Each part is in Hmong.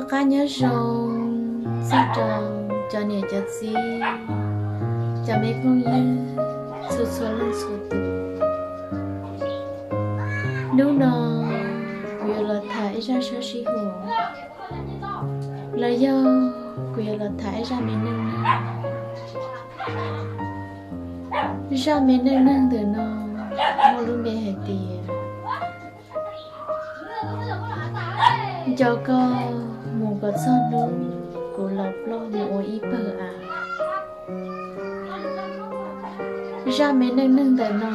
Qab nyob zoo txog rau cov niam cov txiv, cov me phooj ywg txhua txhua leej txhua tus. Hnub no kuv yuav los tham ib zaj sab sib huam, los yog kuv yuav los tham ib zaj me neej neeg. Zaj me neej neeg ntawm no muaj lub npe hais tias nco koj mus kom txog hnub kuv los ploj mus ua ib pawg av. Zaj me neej neeg ntawm no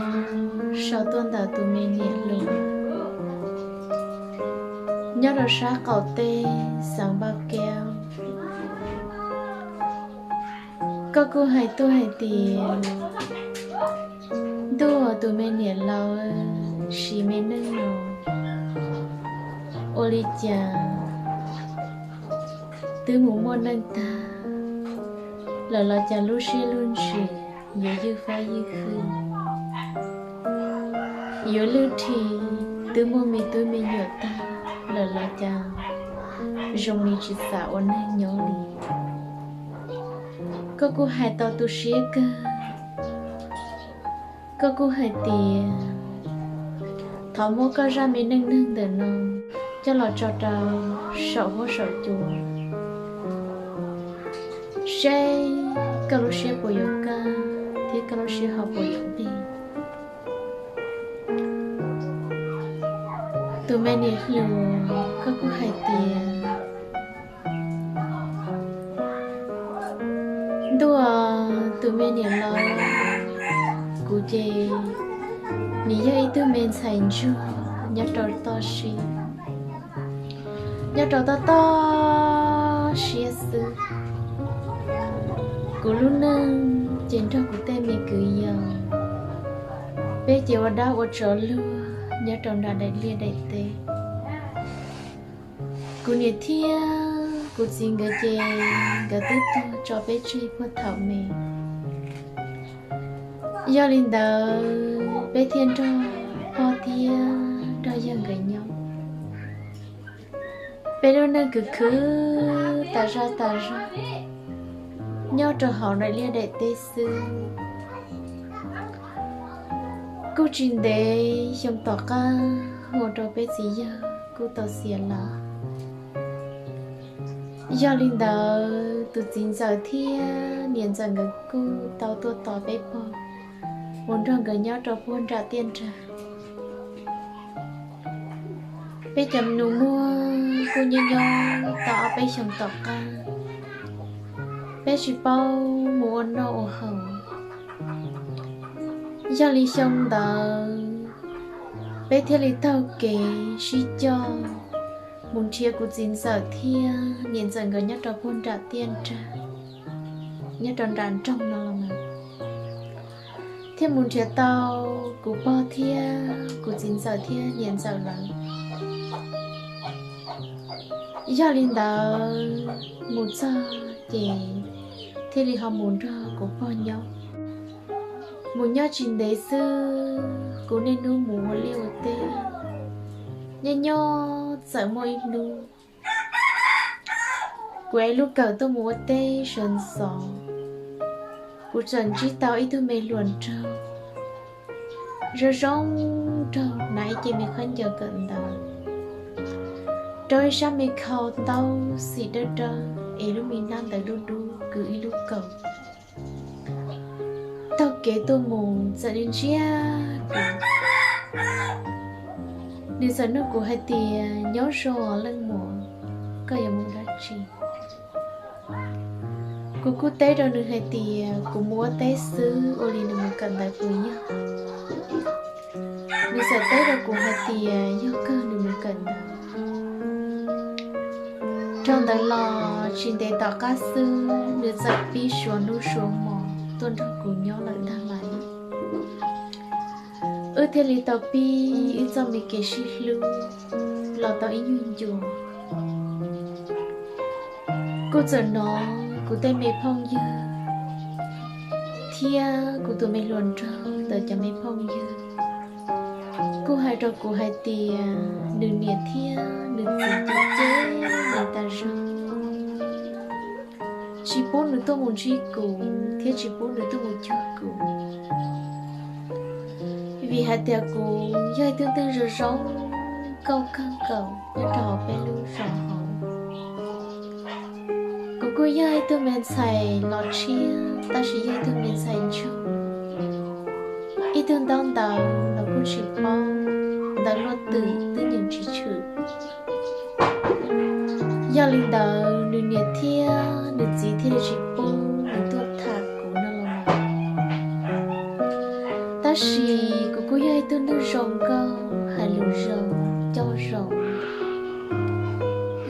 sau tuaj ntawm tus me niam hluas nyob rau sab qaum teb xeev Npaj Kev. Koj kuj hais tuaj hais tias ntuj, tus me niam laus siv me neej no ua li cas twb mus muaj neej tag lawm los cas lub siab lub ntsws yuav ywj fab ywj fwj, yuav lwj rhi, twb muaj me tub me nyuam tag lawm los cas zoo li tsis xav ua neeg nyob li. Koj kuj hais tau tu siab kawg. Koj kuj hais tias thov muab koj zaj me neej neeg ntawm no coj los tso rau saum huab saum cua seb koj lub siab puas yuav kaj thiab koj lub siab ho puas yuav nqig. Tus me niam hluas, koj kuj hais tias ntuj, tus me niam laus, kuv ces nws yog ib tug me ntxhais ntsuag nyob rau toj siab, nyob rau toj toj siab xwb. Kuv lub neej ces nrog kuv tej me kwv yau, peb ces ua dab ua tsov luag nyob rau nram daim liaj daim teb. Kuv niam thiab kuv txiv nkawd ces nkawd twb tuag tso peb tseg puag thaum me. Yog li ntawd peb thiaj nrog pog thiab nrog yawg nkawd nyob. Peb lub neej khwv khwv tas zaj tas zog nyob rau hauv daim liaj daim teb xwb. Kuj tsis ntev xyoo tom qab ua rau peb txiv yawg kuj tau xiam lawm. Yog li ntawd tus txiv ntxawm thiab niam ntxawm nkawd kuj tau tuaj tos peb pog mus nrog nkawd nyob rau puag nram tiaj nrag. Peb cov nus muag kuj nyob nyob tau ob peb xyoos tom qab, peb tsis paub mus ua noj ua haus. Yog li xyoo ntawd peb thiaj li taug kev sib coj mus nrhiav kuv txiv ntxawm thiab niam ntxawm nkawd nyob rau puag nram tiaj nrag, nyob rau nram nroog no los mas, thiaj mus nrhiav tau kuv pog thiab kuv txiv ntxawm thiab niam ntxawm lawv. Yog li ntawd mus txog ces thiaj li ho mus nrog kuv pog nyob. Mus nyob tsis ntev xwb kuv niaj hnub mus ua liaj ua teb. Nyob nyob txawm muaj ib hnub kuv ev lub kawm tuaj mus ua teb sawv ntxov, kuv txawm ntsib tau ib tug me hluas nraug zoo zoo nraug hnav ib ce me khaub ncaws kawm ntawv, rau ib sab me khau ntaub xim dawb dawb es lub me nab ntawd dub dub kwv ib lub kaus. Taug kev tuaj mus txawm li ntsiab kuv. Nws txawm nug kuv hais tias, nyob zoo leej muam, koj yuav mus dab tsi? Kuv kuj teb rau nws hais tias kuv mus ua teb xwb, ua li nws mus kawm ntawv puas yog? Nws txawm teb rau kuv hais tias yog kawg, nws mus kawm ntawv. Dhau ntawd los tsis ntev tom qab xwb nws txawm pib suav hnub suav hmo tuaj nrog kuv nyob lawm ntag lais. Wb thiaj li tau pib wb txoj me kev sib hlub los tau ib nyuag ncua. Kuj txawm hnov kuv tej me phooj ywg thiab kuv tus me hluas nraug ntawd cov me phooj ywg kuj hais rau kuv hais tias nws niam thiab nws txiv cem cem nws tas tsis pub nws tuaj mus ntsib kuv thiab tsis pub nws tuaj mus cuag kuv, vim hais tias kuv yog ib tug neeg zoo zoo nkauj kawg nkaus nyob rau hauv peb lub zos hauv. Kuv kuj yog ib tug me ntxhais los tshiab tab sis yog ib tug me ntxhais ntsuag, ib tug ntaub ntawv los kuj tsis paub, ntawv luaj twm twb nyeem tsis tshwm. Yog li ntawd nws niam thiab nws txiv thiaj li tsis pub nws tuaj tham kuv no los mas. Tab sis kuv kuj yog ib tug neeg zoo nkauj, hais lus zoo, coj zoo,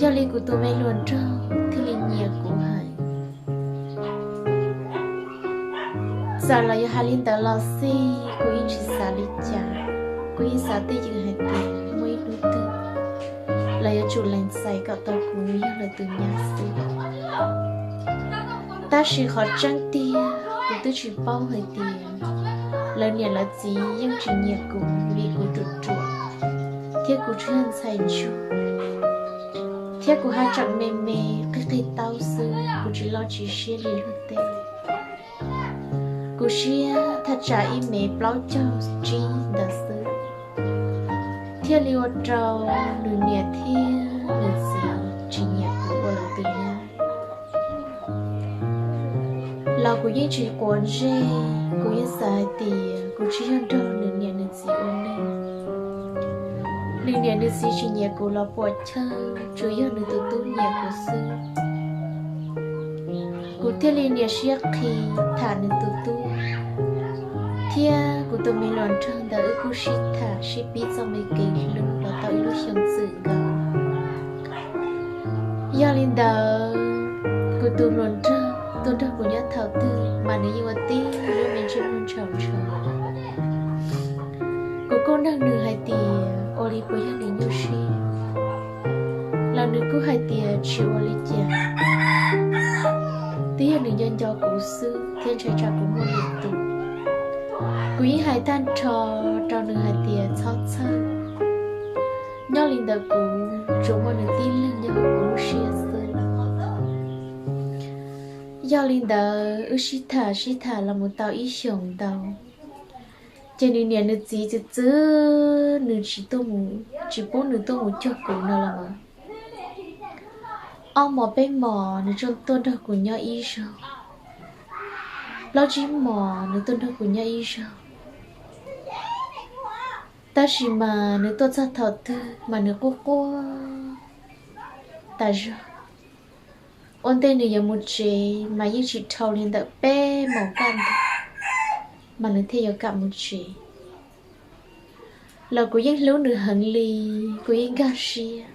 yog li kuv tus me hluas nraug thiaj li nyiam kuv heev. Txawm los yuav hais li ntawd los xij kuv yeej tsis xav li cas, kuv yeej xav twj ywm hais tias muaj ib hnub twg los yuav tsum lees txais kom tau kuv yog lawv tus nyab xwb. Tab sis qhov tseeb tiag kuv twb tsis paub hais tias lawv niam lawv txiv yeej tsis nyiam kuv vim kuv ruam ruam, thiab kuv tsis yog ntxhais ntsuag, thiab kuv haj tseem me me qig qig taub xwb, kuv tsis loj tsis siab li luag tej. Kuv siab thaj tsam ib mev plaub caug tsib ntawd xwb, thiaj li ua rau nws niam thiab nws txiv tsis nyiam kuv ua lawv tus nyab. Los kuv yeej tsis quav ntsej, kuv yeej xav hais tias kuv tsis yog nrog nws niam nws txiv ua neej. Nws niam nws txiv tsis nyiam kuv los puam chawj, tsuas yog nws tus tub nyiam kuv xwb. Kuv thiaj li niam siab qhi tham nws tus tub, thiab kuv tus me hluas nraug ntawd wb kuj sib tham sib pib txoj me kev hlub los tau ib lub xyoo txwm nkaus. Yog li ntawd, kuv tus hluas nraug tuaj nrog kuv nyob thaum twg mas nws yeej ua tib lub me ntsej muag ntshaum ntshaum. Kuv kuj nug nws hais tias ua li puas yog nws nyuaj siab, los nws kuj hais tias tsis ua li cas, twb yog nws nco nco kuv xwb thiab ntshai tsam kuv muaj lwm tus. Kuv yeej hais tag nrho rau nws hais tias txhob txhawj, nyob li ntawd kuv tsuas muaj nws tib leeg nyob hauv kuv lub siab xwb. Yog li ntawd wb sib tham sib tham los mus tau ib xyoos ntau, ces nws niam nws txiv txwv txwv nws tsis tuaj mus, tsis pub nws tuaj mus cuag kuv no los mas. Ob hmos peb hmos nws tuaj nrog kuv nyob ib zaug, plaub tsib hmos nws tuaj nrog kuv nyob ib zaug. Tab sis mas nws tuaj txog thaum twg mas nws quaj quaj tas zog. Ua ntej nws yuav mus tsev mas yeej tsis dhau li ntawm peb moos kaj ntug mas nws thiaj yuav kam mus tsev. Los kuv yeej hlub nws heev li, kuv yeej nkag siab,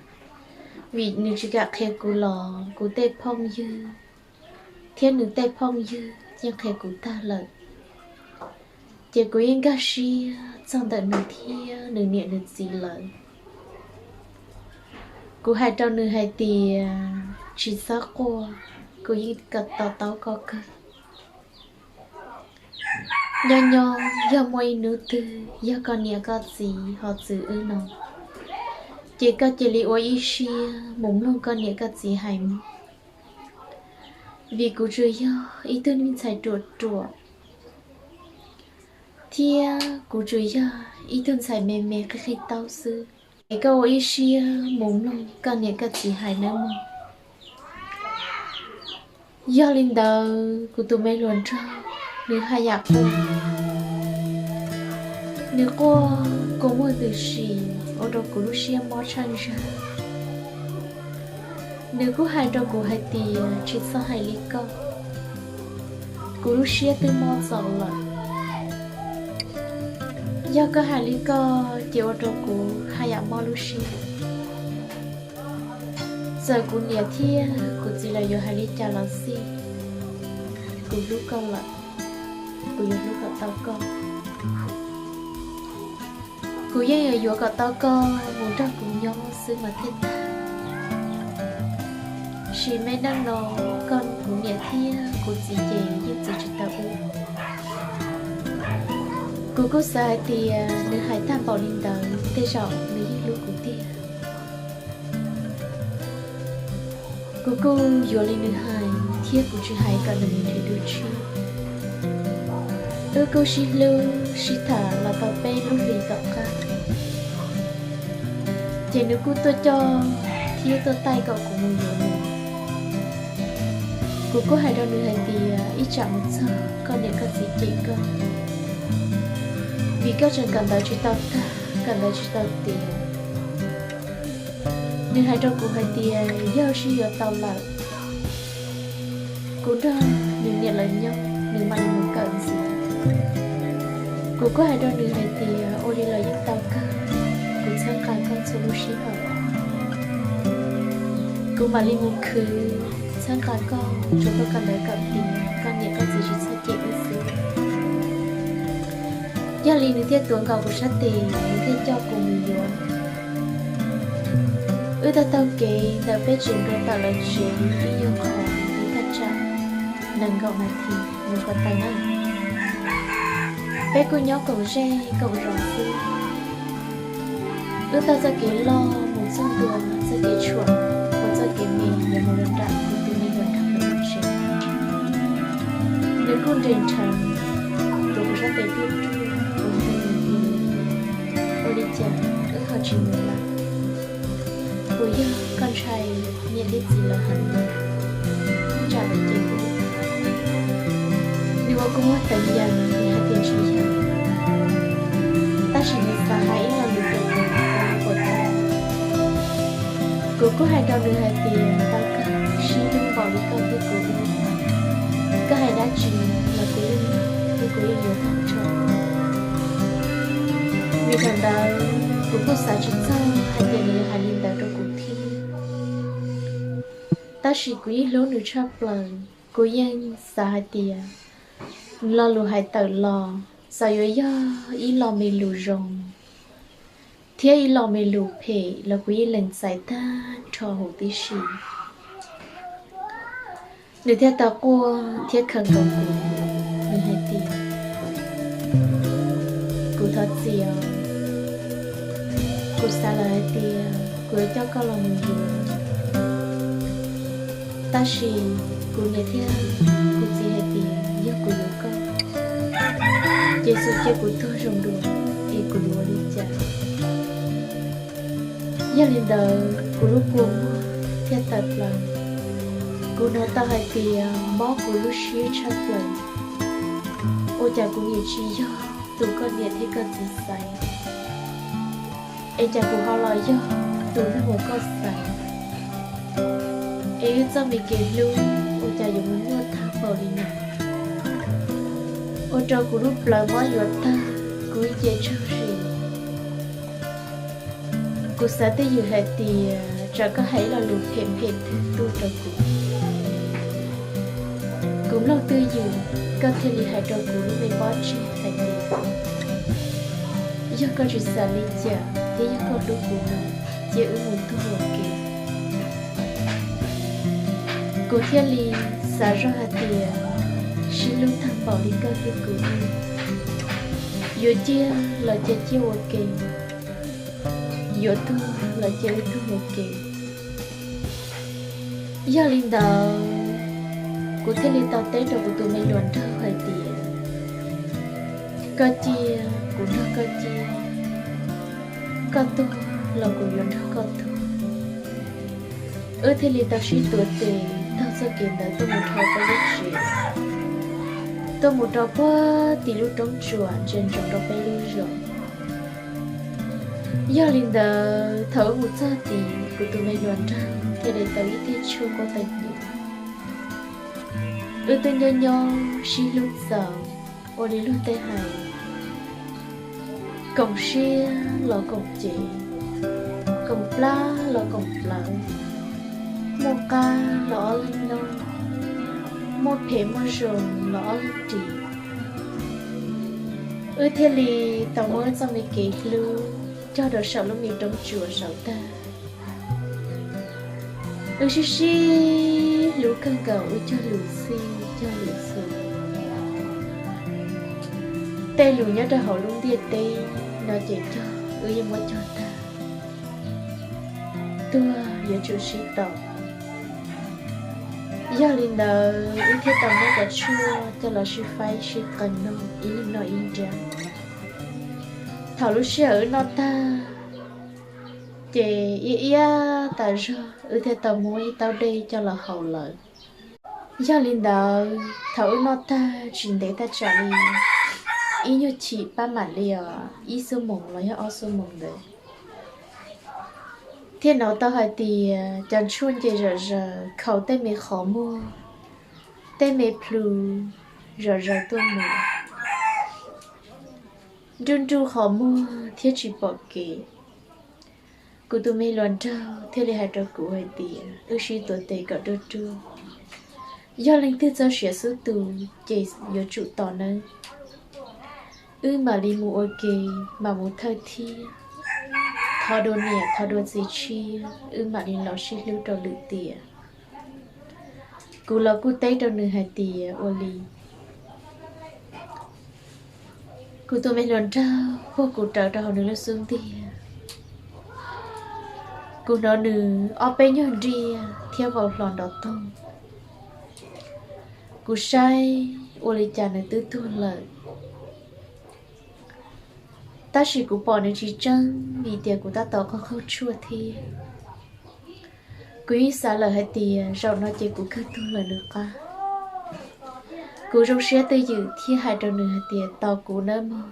vim nws tsis kam qhia kuv los kuv tej phooj ywg thiab nws tej phooj ywg yeej qhia kuv tag lawm. Ces kuv yeej nkag siab txog ntawm nws thiab nws niam nws txiv lawm. Kuv hais rau nws hais tias tsis txhob quaj, kuv yeej to taub koj kawg. Nyob nyob yog muaj ib hnub twg yog koj niam koj txiv ho txwv wb no, ces koj cia li ua ib siab mus mloog koj niam koj txiv hais mus. Vim kuv tsuas yog ib tug me ntxhais ruam ruam, thiab kuv tsuas yog ib tug ntxhais me me qig qig taub xwb. Es koj ua ib siab mus mloog koj niam koj txiv hais nawb mog. Yog li ntawd kuv tus me hluas nraug nws haj yam quaj. Nws quaj kua muag ntws si ua rau kuv lub siab mob tshaj ntsag. Nws kuj hais rau kuv hais tias tsis txhob hais li koj, kuv lub siab twb mob txaus lawm. Yog koj hais li koj ces ua rau kuv haj yam mob lub siab. Txawm kuv niam thiab kuv txiv lawv yuav hais li cas los xij, kuv hlub koj lawm, kuv yuav hlub kom tau koj. Kuv yeej yuav yuav kom tau koj mus nrog kuv nyob xwb mas thiaj tag. Sim me neej no koj, kuv niam thiab kuv txiv ces yeej txwv tsis tau wb. Kuv kuj xav hais tias nws hais tag npaum li ntawd tej zaum nws yeej hlub kuv tiag. Kuv kuj yuav li nws hais thiab kuv tsis hais kom nws mus nrhiav dua tshiab. Wb kuj sib hlub sib tham los tau peb lub hlis tom qab, ces nws kuj tuaj coj thiab tuaj taij kom kuv mus yuav nws. Kuv kuj hais rau nws hais tias ib tsam mus txog koj niam koj txiv cem koj, vim koj tseem kawm ntawv tsis tau tag, kawm ntawv tsis tau tiav. Nws hais rau kuv hais tias yog sib yuav tau lawm, kuv nrog nws niam lawv nyob, nws mam li mus kawm ntxiv. Kuv kuj hais rau nws hais tias ua li los yeej tau kawg, kuv txhawb nqa koj txhua lub sij hawm. Kuv mam li mus khwv txhawb nqa koj tsuav koj kawm ntawv kawm tiav, koj niam koj txiv tsis txhob cem wb xwb. Yog li nws thiaj tuav nkaus kuv sab tes, nws thiaj coj kuv mus yuav. Wb taug taug kev ntawm peb tsev nrau tom lawv tsev ib nyuag qho li thaj tsam nees nkaum nas this mus ko taw na. Peb kuj nyob koom zej koom zos xwb. Wb taug txoj kev loj mus txog ntua txoj kev tshuam, ua txoj kev me yuav mus rau nram kuv tus me nyuam nrog lawv tsev. Nws kuj nres nrheev, tuav kuv sab tes ruaj ruaj, kuv hais rau nws tias, ua li cas wb ho tsis mus lawm? Puas yog koj ntshai niam thiab txiv lawv heev, tsam lawv cem wb? Nws ua kua muag teev yees, nws hais tias tsis yog, tab sis nws xav hais ib lo lus rau kuv ua puas tau. Kuv kuj hais rau nws hais tias tau kawg, sib hlub npaum li koj thiab kuv, koj hais dab tsi los kuv yeej mloog thiab kuv yeej yuav tag nrho. Vim thaum ntawd kuv kuj xav tsis txog hais tias nws yuav hais li ntawd rau kuv thiab, tab sis kuv yeej hlub nws tshaj plaws. Kuv yeej xav hais tias lo lus hais tawm los txawm yuav yog ib lo me lus zoo thiab ib lo me lus phem los kuv yeej lees txais tag nrho huv tib si. Nws thiaj tau quaj thiab khawm nkaus kuv, nws hais tias, kuv thov txim os, kuv xav lawm hais tias kuv yuav coj koj los mus yuav, tab sis kuv niam thiab kuv txiv hais tias yog kuv yuav koj, ces xum cia kuv tuag zoo dua, es kuv yuav ua li cas? Yog li ntawd kuv lub kua muag thiaj tawm plaws. Kuv hnov tau hais tias mob kuv lub siab tshaj plaws. Ua cas kuv niam tsis yog tus koj niam thiab koj txiv xaiv, es cas kuv ho los yog tus neeg uas koj xaiv? Es wb txoj me kev hlub ua cas yuav mus nyuaj tag npaum li no? Ua rau kuv lub plawv mob yuav tag, kuv ib ce tsaug zis. Kuv xav twj ywm hais tias tsam koj hais ib lo lus phem phem twg tuaj rau kuv, kuv mloog twj ywm, koj thiaj li hais rau kuv lub me pob ntseg hais tias, yog koj tsis xav li cas thiab yog koj hlub kuv no, cia wb mus tuag ua ke. Kuv thiaj li xav zoj hais tias, sib hlub tag npaum li koj thiab kuv, yuav ciaj los cia ciaj ua ke, yuav tuag los cia wb tuag ua ke. Yog li ntawd, kuv thiaj li tau teb rau kuv tus me nyuam nraug hais tias, koj ciaj kuv nrog koj ciaj, koj tuag los kuv yuav nrog koj tuag. Wb thiaj li tau sib tuav tes taug txoj kev ntawd tuaj mus rau peb lub tsev, tuaj mus rau puag tim lub roob tsuas ntsia ntsoov rau peb lub zos. Yog li ntawd, thaum wb mus txog tid, kuv tus me nyuam nraug thiaj li tau ib teg tshuaj quaj tag nrho. Wb twb nyob nyob sib hlub txaus, ua li luag tej hais, koom siab los koom cev, koom plab los koom plawv, muaj qab los ob leeg noj, muaj phem muaj zoo los ob leeg ris. Wb thiaj li tau muab wb txoj me kev hlub cog rau saum lub me roob tsuas saum tag. Wb sib sib hlub kawg nkaus, wb cog lus txhij cog lus txhua. Tej lus nyob rau hauv lub ntiaj teb no ces cog wb yeej muab cog tag. Tuag yuav tsum sib tau, Yog li ntawd wb thiaj tau muab cov tshuaj coj los sib faib sib qees noj ib leeg noj ib nra. Thaum lub sij hawm wb noj tag, ces iab iab tas zog wb thiaj tau muab ib taub dej coj los haus lawm. Yog li ntawd thaum wb noj tag tsis ntev thaj tsam li ib nyuag chim pab mam li os ib xuab moos los yog ob xuab moos ntawd, thiaj hnov tau hais tias cov tshuaj nce zom zaws khaus tej me qhov muag, tej me plhu zom zaws tuaj mus, nruj nruj qhov muag thiab tsis pom kev. Kuv tus me hluas nraug thiaj li hais rau kuv hais tias wb sib tuav tes kom ruaj ruaj, yog leej twg txoj sia xub tu ces yuav tsum tos nawb. Wb mam li mus ua ke, mam mus thawj thiab, thov dua niam thov dua txiv tshiab, wb mam li los sib hlub rau lwm tiam. Kuv los kuj teb rau nws hais tias ua li. Kuv tus me hluas nraug puag kuv rawv rau hauv nws lub xub ntiag, kuv hnov nws ob peb nyuag nriaj thiab vau hlo nrov toog. Kuv saib ua li cas nws twb tuag lawm, tab sis kuv pom nws tsis tseeb vim tias kuv tab tom qaug qaug tshuaj thiab. Kuv yeej xav lawm hais tias zaum no ces kuv kawg tuag lawm nws qab. Kuv zoo siab twj ywm thiab hais rau nws hais tias tos kuv nawb mog,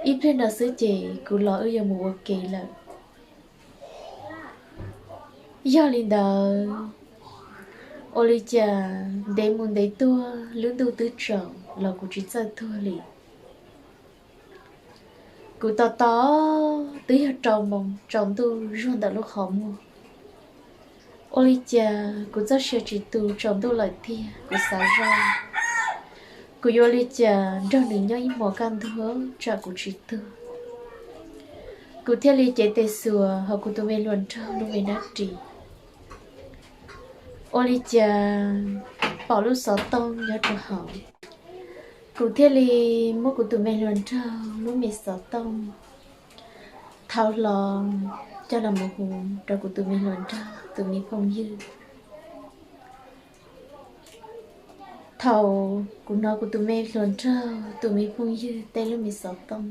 ib pliag no xwb ces kuv los wb yuav mus ua ke lawm. Yog li ntawd, ua li cas ntev mus ntev tuaj lub ntuj twb tsaus los kuv tsis txawj tuag li. Kuv tos tos twb yog rau moos tsaus ntuj zuag ntawm lub qhov muag. Ua li cas kuv txoj sia tsis tu tsaus ntuj lawm tiag, kuv xav zoj. Kuv yuav ua li cas nrog nws nyob ib hmos kaj ntug tsam kuv tsis tuag. Kuv thiaj li cev tes xuas hauv kuv tus me hluas nraug lub me nab ris. Ua li cas pom lub xov tooj nyob rau hauv. Kuv thiaj li muab kuv tus me hluas nraug lub me xov tooj thau hlo coj los mus hu rau kuv tus me hluas nraug tus me phooj ywg. Thaum kuv hnov kuv tus me hluas nraug tus me phooj ywg tej lub me xov tooj,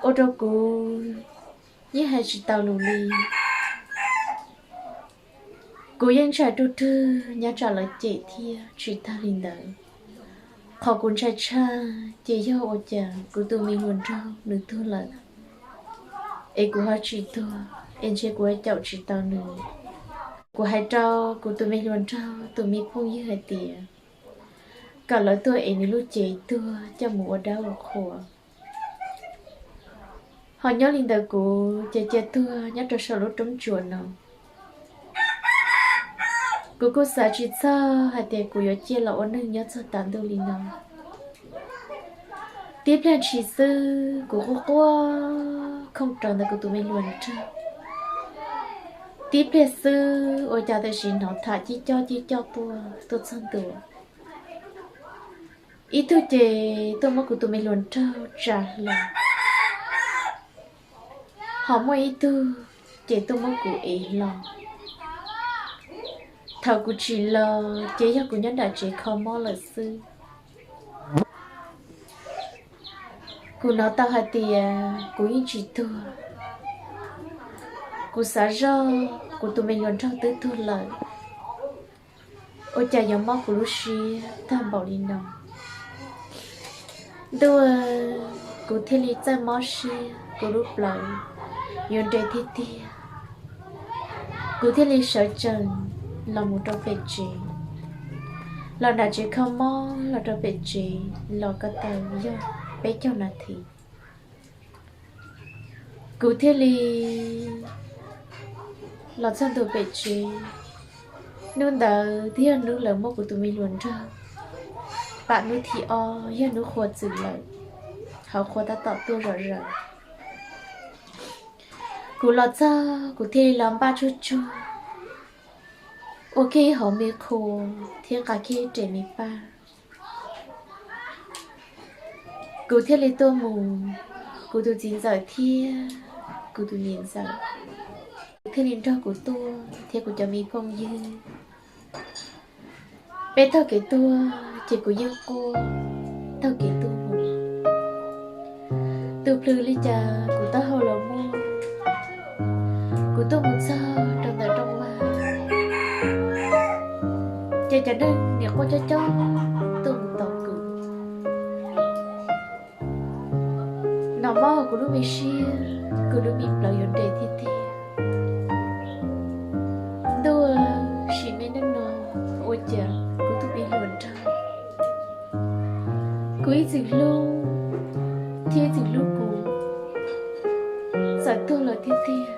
ua rau kuv yeej hais tsis tau lus li. Kuv yeej ntshai ruaj rwg nyob tsam lawv cem thiab tsis tag li ntawd. Qhov kuv ntshai tshaj ces yog ua cas kuv tus me hluas nraug nws tuag lawm, es kuv ho tsis tuag, es ntshe kuv ho caum tsis tau nws. Kuv hais rau kuv tus me hluas nraug tus me phooj ywg hais tias kom lawv tuaj ev nws lub cev tuag coj mus ua dab ua qhua. Ho nyob li ntawd kuv ces cia tuag nyob rau saum lub roob tsuas no. Kuv kuj xav tsis txog hais tias kuv yuav ciaj los ua neeg nyob txog tav ntuj li no. Tib pliag ntshis xwb kuv quaj quaj khooj rau ntawm kuv tus me hluas nraug. Tib pliag xwb ua cas tam sim hnov tham cib cob cib cob tuaj tuaj txog ntua. Ib tug ces tuaj muab kuv tus me hluas nraug tsa hlo, ho muaj ib tug ces tuaj muab kuv ev hlo. Thaum kuv tsim los ces yog kuv nyob nram tsev kho mob lawm xwb. Kuv hnov tau hais tias kuv yeej tsis tuag. Kuv xav zoj kuv tus me hluas nraug twb tuag lawm, ua cas yuav mob kuv lub siab tag npaum li no. Ntuj, kuv thiaj li txawj mob siab, kuv lub plawv yuav nres tiag tiag. Kuv thiaj li sawv tsees los mus rau pem tsev, los nram tsev kho mob los rau pem tsev los ko taw yog peb caug nas this. Kuv thiaj li los txog ntua pem tsev. Hnub ntawd twb yog hnub lawv muab kuv tus me hluas nraug pam hnub thib ob, yog hnub qhua txwm lawm, hauv qhua tab tom tuaj zom zaws. Kuv los txog kuv thiaj li los npaj tsuag tsuag, ua kiag hauv me qhua thiab nqa kiag tes me paj. Kuv thiaj li tuaj mus, kuv tus txiv ntxawm thiab kuv tus niam ntxawm, kuv thiaj li nrog kuv tuaj thiab kuv cov me phooj ywg. Peb taug kev tuaj ces kuv yeej quaj taug kev tuaj mus. Tus plhws li cas kuv taub hau los muaj, kuv tuaj mus txog rau ntawm rooj vag, ces cov neeg nim quaj coob coob tuaj mus tos kuv. Nov mob kuv lub me siab, kuv lub me plawv yuav nres tiag tiag. Ntuj, sim neej no ua cas kuv tus me hluas nraug, kuv ib txwm hlub thiab ib txwm hlub kuv, txawm tuag lawm tiag tiag.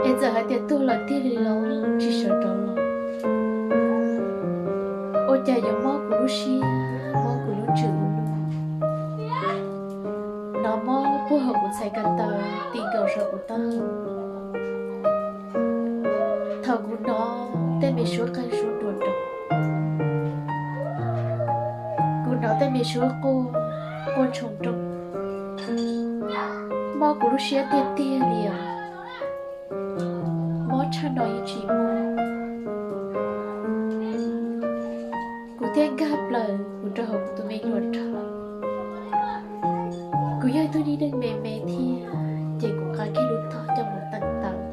Es txawm hais tias tuag lawm tiag li los tsis sawv rov los, ua cas yuav mob kuv lub siab, mob kuv lub ntsws ua luaj. Nov mob puag hauv kuv txhais ko taw ti nkaus saum kuv taub hau. Thaum kuv hnov tej me suab qeej suab nruas nroo, kuv hnov tej me suab quaj, quaj ntshoo nrooj, mob kuv lub siab tiag tiag li os. Mob tshaj no yeej tsis muaj. Kuv thiaj nkag plaws mus rau hauv kuv tus me hluas nraug. Kuv yog ib tug neeg me me thiab, ces kuv nqa kiag lub tog coj mus teeb taws.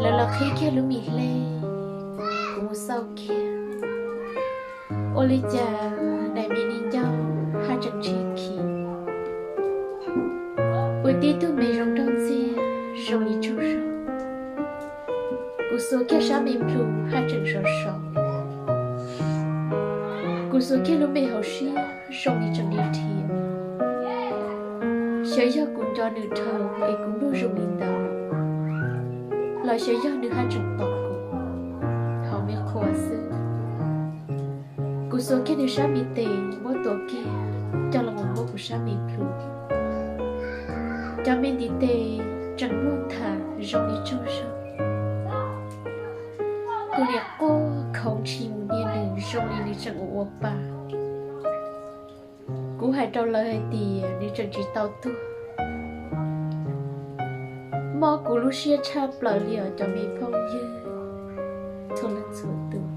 Lawv los qhib kiag lub me hleb, kuv mus xauj kiag, ua li cas daim me nees ncauj haj tseem ntshiab khiv, ua tib tug me zoo nraug ntxiag zoo li tsaug zog. Kuv xuas kiag sab me plhu haj tseem sov sov. Kuv xuas kiag lub me hauv siab zoo li tseem li dhia. Xyov yog kuv nco nws dhau es kuv mloog zoo li ntawd, los xyov yog nws haj tseem pom kuv hauv me qhua xwb. Kuv xuas kiag nws sab me tes muab tuav kiag coj los mus muab kuv sab me plhu. Cov me ntiv tes tseem muag tham zoo li tsaug zog. Kuv nim quaj khoov ntshis mus nias nws zoo li nws tseem ua ua pa. Kuv hais rau lawv hais tias nws tseem tsis tau tuag. Mob kuv lub siab tshaj plaws li os cov me phooj ywg txhua leej txhua tus.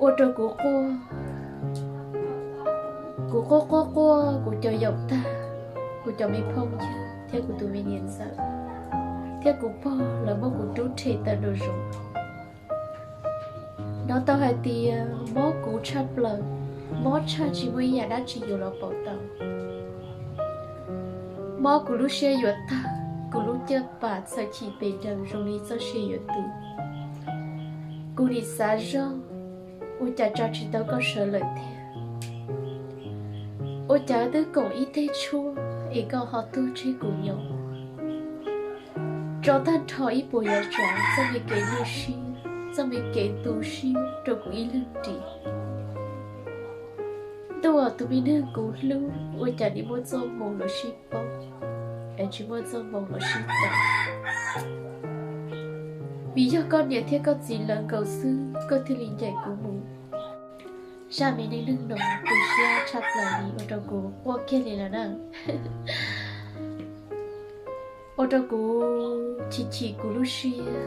Ua rau kuv quaj, kuv quaj quaj quaj kuv cov yaum tag, kuv cov me phooj ywg thiab kuv tus me niam ntxawm thiab kuv pog lawv muab kuv rub rhe tawm nraum zoov. Hnov tau hais tias mob kuv tshaj plaws, mob tshaj tsis muaj ib yam dab tsi yuav los pauv tau. Mob kuv lub siab yuav tag, kuv lub caj pas txhawm chim pes daws zoo li txoj sia yuav tu. Kuv nim xav zoj, ua cas tso tsis tau koj sawv lawm thiab? Ua cas twb koom ib teg tshuaj es koj ho tuag tseg kuv nyob? Tso tag nrho ib puas yav tsav txoj me kev nyuaj siab, txoj me kev tu siab rau kuv ib leeg ris. Ntuj, tus me neeg kuv hlub, ua cas nim muaj txoj hmoo los sib paub es tsis muaj txoj hmoo los sib tau? Vim yog koj niam thiab koj txiv lawv nkaus xwb koj thiaj li ncaim kuv mus. Zaj me neej neeg no tu siab tshaj plaws li ua rau kuv quaj kiag li lawm na. Ua rau kuv chim chim kuv lub siab.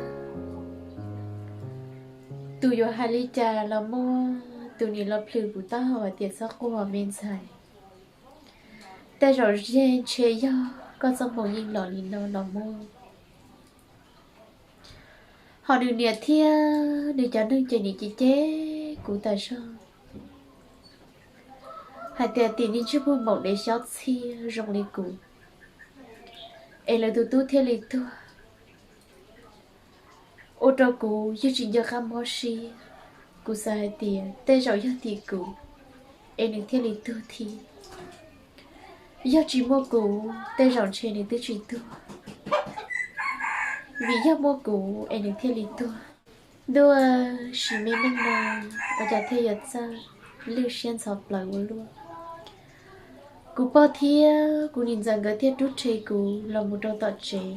Tus yuav hais li cas los muaj, tus nim los plhws kuv taub hau hais tias txhob quaj me ntxhais. Tej zaum ze ntshe yog koj txoj hmoo yeej los li no los muaj. Ho nws niam thiab nws cov neeg ces nim cem cem kuv tas zog hais tias tim niag ntsej muag maum dev xyob txhiaj zoo li kuv es lawv tus tub thiaj li tuag. Ua rau kuv yeej tsis nco qab mob siab. Kuv xav hais tias tej zaum yog tim kuv es nws thiaj li tuag thiab. Yog tsis muaj kuv tej zaum ntshe nws twb tsis tuag, vim yog muaj kuv es nws thiaj li tuag. Ntuj, sim me neej no ua cas thiaj yuav txawj lwj siab ntxhov plaws ua luaj. Kuv pog thiab kuv niam ntxawm nkawd thiaj rub rhe kuv los mus rau tom tsev.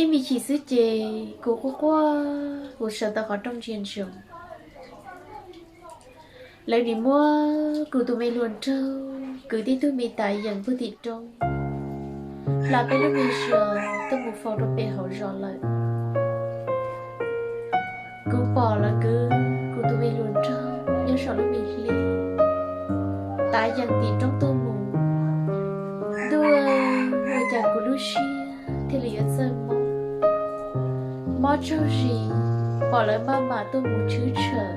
Ib me chim xwb ces kuv quaj quaj kuv sawv tau qhov rooj ntsia ntsoov. Lawv nim muab kuv tus me hluas nraug kwv tib tug me tas yeem puag tim roob, Plam peb lub me zos tuaj mus faus rau pem hauv zos lawm. Kuv pom lawv kwv kuv tus me hluas nraug nyob saum lub me hle, tav yees tim roob tuaj mus. Ntuj, ua cas kuv lub siab thiaj li yuav txawj mob, mob tsaug zis, pom lawv maj mam tuaj mus tshwb tshawm,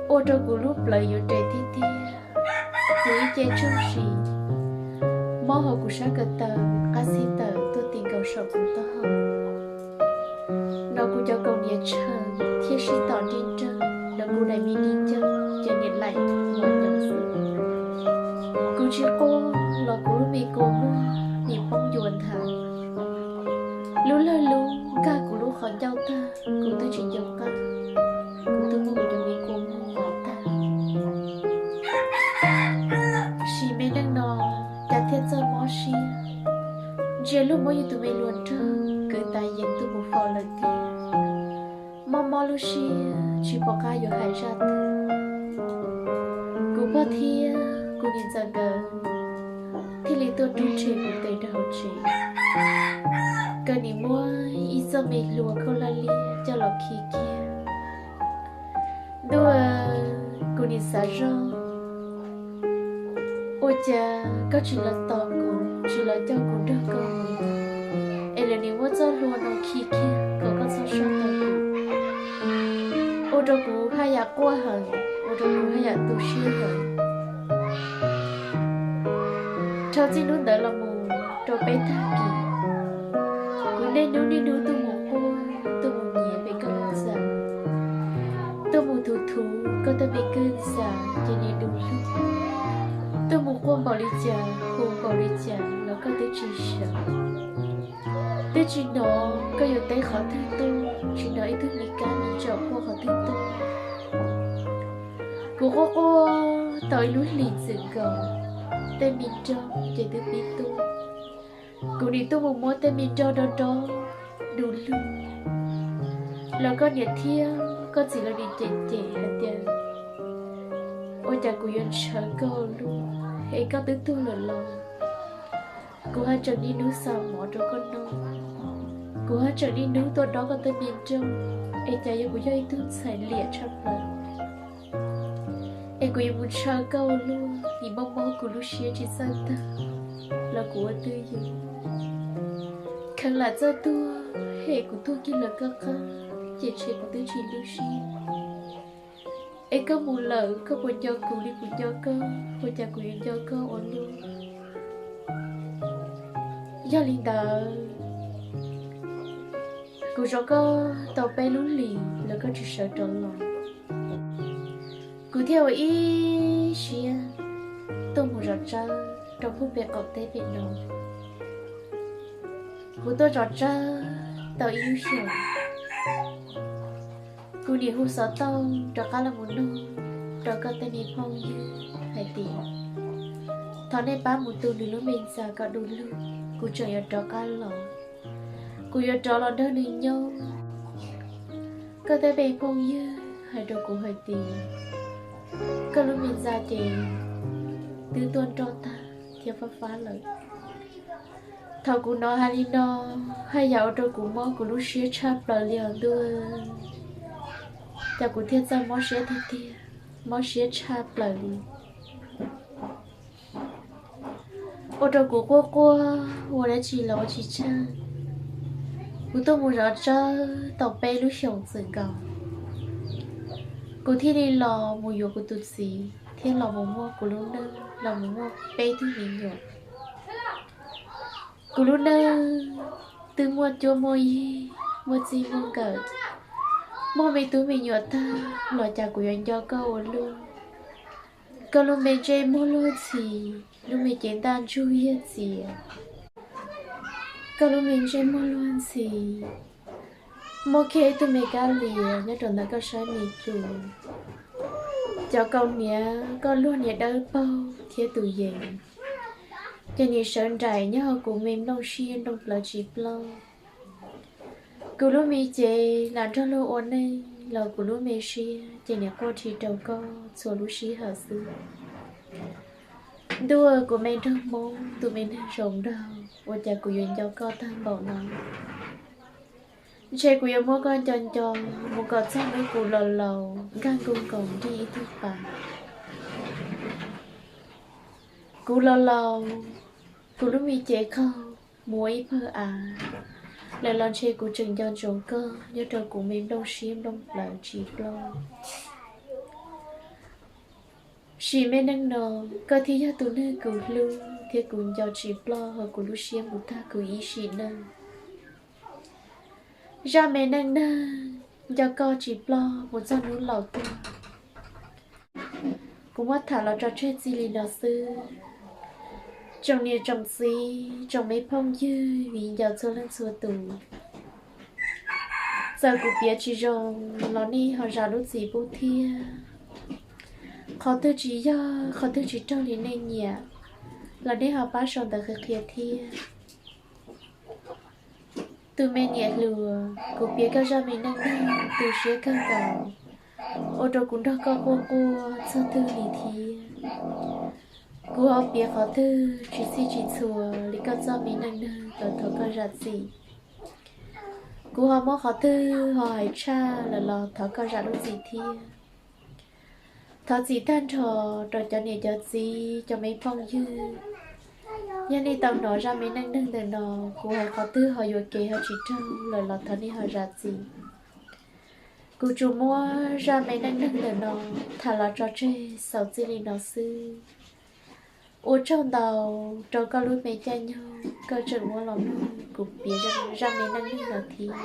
ua rau kuv lub plawv yuav res tiag tiag. Kuv ib ce tsaug zis, mob hauv kuv sab ko taw, qab xib taws tuaj ti nkaus saum kuv taub hau. No kuv cov kaus hniav tshav thiab sib tom nrij nrag, no kuv daim me nis ncauj ces nim laim mos nyoos xwb. Kuv tsis quaj los kuv lub me kua muag nim poob yuav nthav. Lub lawg lub nkag kuv lub qhov ncauj tag, kuv twb tsis nco qab, kuv twb muab kuv cov me kua muag mos tag. Sim me neej no cas thiaj txawj mob siab, ntsia lub muab yus tus me hluas nraug kwv tav yees tuaj mus faus lawm tiag. Mob mob lub siab tsis pom qab yuav hais zaj twg. Kuv pog thiab kuv niam ntxawm nkawd thiaj li tuaj rub tshem kuv tes rau hauv tsev, nkawd nim muab ib txoj me hlua khaub hlab liab coj los khi kiag. Ntuj, kuv nim xav zoj, ua cas koj tsis los tos kuv, tsis los coj kuv nrog koj mus, es lawv nim muab txoj hlua no khi kiag kom koj txhob soj ntau. Ua rau kuv haj yam quaj heev, ua rau kuv haj yam tu siab heev. Dhau txij hnub ntawd los mus rau peb tag kis, kuv niaj hnub niaj hnub tuaj mus quaj, tuaj mus nyiav pem koj lub txaj, tuaj mus thuv thuv koj tej me kwj ntxa ces nim du lug, tuaj mus quaj npaum li cas, hu npaum li cas los koj twb tsis sawv. Twb tsis hnov koj yuav teb qhov twg tuaj, tsis hnov ib tug me kab me ntsaum quaj qhov twg tuaj. Kuv quaj quaj tau ib lub hlis txwm nkaus, tej me nrog ces twb pib tuaj. Kuv nim tuaj mus muab tej me nrog do do du lug los koj niam thiab koj txiv lawv nim cem cem hais tias, ua cas kuv yuav ntshaw koj luaj, es koj twb tuag lawm los? Kuv haj tseem niaj hnub xa mov rau koj noj, kuv haj tseem niaj hnub tuaj dob koj tej me nrog, es cas yog kuv yog ib tug ntxhais liam tshaj plaws, es kuv yuav mus ntshaw koj ua luaj, nim mob mob kuv lub siab tsis txawj tag los kuv ua twj ywm. Kheev lam txawj tuag, es kuv tuag kiag lawm koj qab, ces ntshe kuv twb tsis lub siab. Es koj mus lawm koj puas nco kuv li kuv nco koj, ua cas kuv yuav nco koj ua luaj? Yog li ntawd, kuv zov koj tau peb lub hlis los koj tsis sawv rov los, kuv thiaj ua ib siab tuaj mus zov tsawb rau puag pem qaum teb pem no. Kuv tuaj zov tsawb tau ib lub xyoos, kuv nim hu xov tooj rov qab los mus nug rau koj tej me phooj ywg hais tias, thov nej pab mus tu nws lub me ntxa kom du lug, kuv tseem yuav rov qab los, kuv yuav rov los nrog nws nyob. Koj tej me phooj ywg hais rau kuv hais tias, koj lub me ntxa ces twb tuaj nroj tag thiab fab fab lawm. Thaum kuv hnov hais li no, haj yam ua rau kuv mob kuv lub siab tshaj plaws li os ntuj. Cas kuv thiaj txawj mob siab tiag tiag, mob siab tshaj plaws li. Ua rau kuv quaj quaj ua dab tsi los ua tsis tsheej. Kuv tuaj mus zov tsawb tau peb lub xyoos txwm nkaus, kuv thiaj li los mus yuav kuv tus txiv thiab los mus muaj kuv lub neej, los mus muaj peb tug me nyuam. Kuv lub neej twb muaj cuab muaj yig, muaj txij muaj nkawm, muaj me tub me nyuam tag los cas kuv yuav nco koj ua luaj. Koj lub me ntsej muag luag ntxhi, lub me cev ntaj ntsug yiag txias. Koj lub me ntsej muag luag ntxhi, muaj kiag ib tug me kab lias nyob rau ntawm koj sab me plhu. Cov kaus hniav koj luag niag dawb paug thiab tus yees, ces nim sawv nraim nyob hauv kuv me nplooj siab nplooj plawv tsis ploj. Kuv lub me cev lam nrog luag ua neej los kuv lub me siab ces nim quaj rhi rau koj txhua lub sij hawm xwb. Ntuj, kuv me nraug Hmoob, tus me neeg zoo nraug, ua cas kuv yuav nco koj tag npaum no? Ntshe kuv yuav muab koj nco nco mus kom txog hnub kuv laus laus nkag nkuj nkoos nrig ib tug pas. Kuv laus laus, kuv lub me cev qaug mus ua ib pawg av lawm los ntshe kuv tseem nco ntsoov koj nyob rau kuv me nplooj siab nplooj plawv tsis ploj. Sim me neej no, koj thiaj yog tus neeg kuv hlub thiab kuv nco tsis ploj hauv kuv lub siab mus tag kuv ib sim neej. Zaj me neej neeg nco koj tsis ploj mus txog hnub laus tuag. Kuv muab tham los tso tseg txij li no xwb. Tsoom niam tsoom txiv, tsoom me phooj ywg viv ncaus txhua leej txhua tus, txawm kuv piav tsis zoo los nej ho zam lub txim pub thiab. Qhov twg tsis yog, qhov twg tsis raug li nej nyiam los nej ho pab sau ntawv qhia qhia thiab. Tus me niam hluas, kuv piav koj zaj me neej neeg tu siab kawg nkaus, ua rau kuv nrog koj quaj quaj txog twg li thiab. Kuv ho piav qhov twg tsis txhij tsis txhua li koj txoj me neej neeg los thov koj zam txim. Kuv ho muab qhov twg ho hais tshaj lawm los thov koj zam lub txim thiab. Thov txim tag nrho rau cov niam cov txiv, cov me phooj ywg. Yog nej tau hnov zaj me neej neeg ntawm no, kuv hais qhov twg ho yuam kev ho tsis raug lawm los thov nej ho zam txim. Kuv tsuas muab zaj me neej neeg ntawm no tham los tso tseg xaus txij li no xwb. Ua tsaug ntau rau koj lub me caij nyoog koj tseem muab los mloog kuv piav zaj me neej neeg no thiab.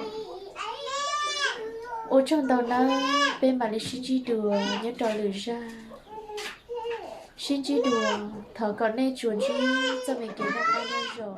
Ua tsaug ntau nawb, peb mam li sib ntsib dua nyob rau lwm zaj. Sib ntsib dua, thov kom nej tsuas ntsib txoj me kev noj qab nyob zoo.